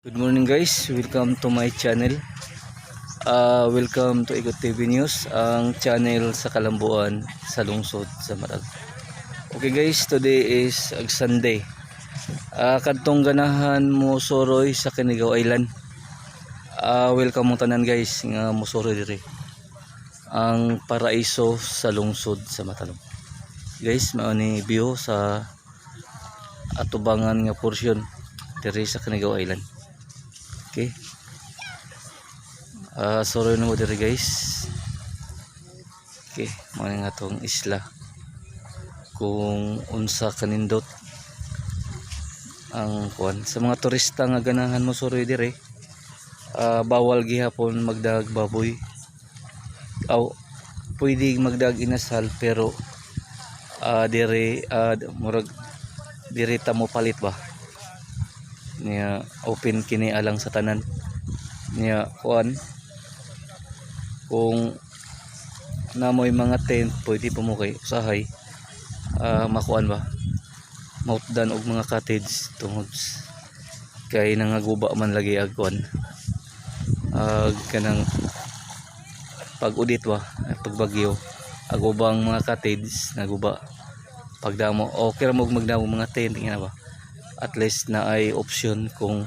Good morning, guys, welcome to my channel. Welcome to Ikot TV News, ang channel sa Kalambuan sa lungsod sa Matag. Okay guys, today is ag Sunday. Kadtong ganahan mo suroy sa Canigao Island. Welcome mo tanan, guys, nga mosoroy diri. Ang paraiso sa lungsod sa Matalom. Guys, mao ni view sa atubangan nga portion diri sa Canigao Island. Okay. Suroy na mo diri, guys. Okay, mao nga tong isla. Kung unsa kanindot ang kuan sa mga turista nga ganahan mo suroy diri, bawal gihapon magdag baboy. Aw, pwede magdag inasal pero diri murag diri ta mo palit ba niya. Open kini alang sa tanan niya. Kuan, kung namoy mga tent, pwede pa mo kay usahay makuan ba, mautdan og mga cottage tungod kay nangaguba man lagi ag kuan, ag kanang pag-udit ba, pagbagyo, ag ubang mga cottage naguba. Pagdamo, okay ra mo magdamo mga tent nga ba, at least na ay option kung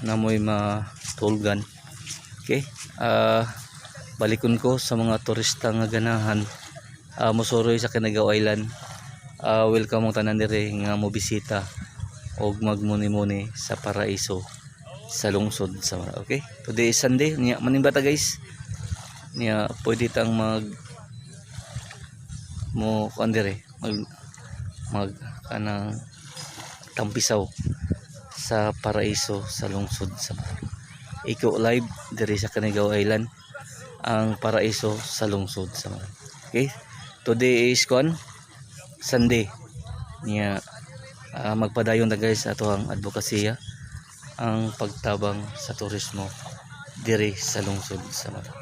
namoy matulgan. Okay, balikon ko sa mga turista nga ganahan mosuroy sa Canigao Island. Welcome mong tanan diri nga mo bisita og magmuni-muni sa paraiso sa lungsod sa Mara. Okay, today is Sunday niya, manimbata, guys, niya pwede tang mag mo kuan diri, mag mag kanang tampisaw sa paraiso sa lungsod sa Mara. Iko live diri sa Canigao Island, ang paraiso sa lungsod sa Mara. Okay? Today is kon Sunday. Niya magpadayon ta, guys, ato ang advokasya, ang pagtabang sa turismo diri sa lungsod sa Mara.